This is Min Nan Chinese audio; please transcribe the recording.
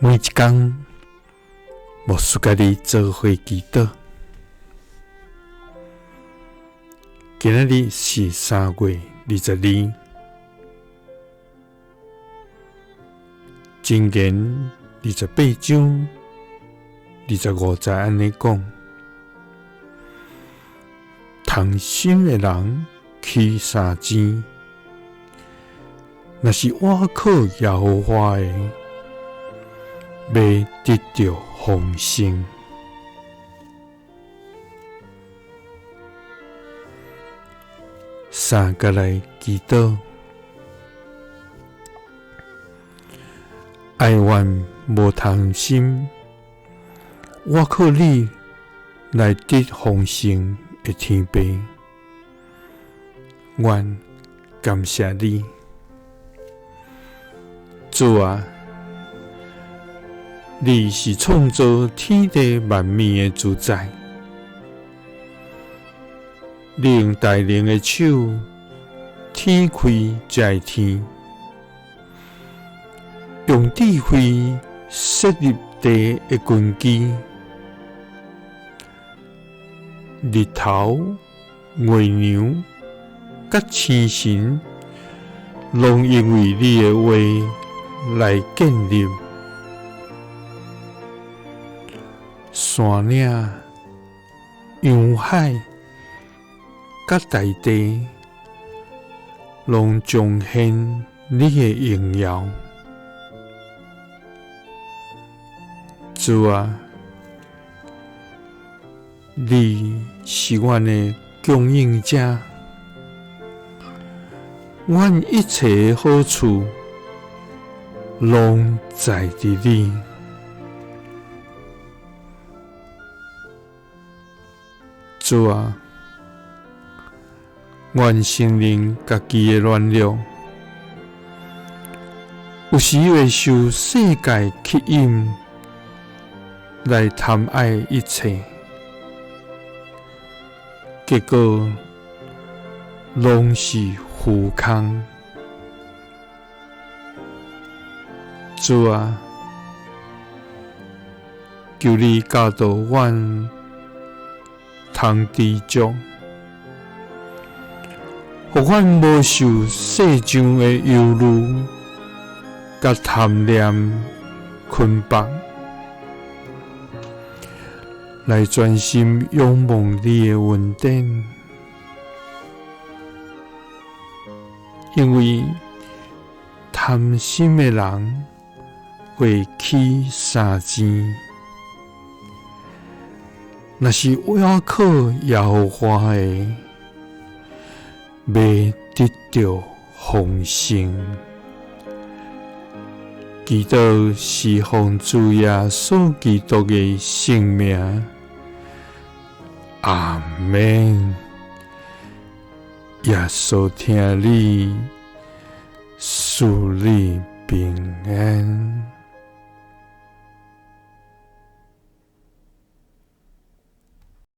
每一工，牧師佮你做伙祈禱。今仔日是3月22，箴言28章25節按呢講：貪心的人起三錢，若是倚靠耶和華的，欲得著豐盛。三佮來祈禱，哀願無貪心，倚靠你來得豐盛的天父，阮感謝你，主啊，你是創造天地萬物的主宰，你用大能的手天開這个天，用智慧設立地的根基，日頭、月娘佮星辰，攏因為你的話來建立。山嶺、洋海佮大地，攏彰顯你的榮耀。主啊，你是阮的供應者，阮一切的好處攏在佇你。主啊，阮承認家己的軟弱，有時會受世界吸引來貪愛一切，結果攏是虛空。主啊，求你教導阮通知足，予阮無受世上的憂慮佮貪念捆綁，來專心仰望你的恩典。因為貪心的人會起三錢，若是倚靠耶和華的，欲得著豐盛。祈禱是奉主耶穌基督的聖名，阿們。耶穌疼你，賜你平安。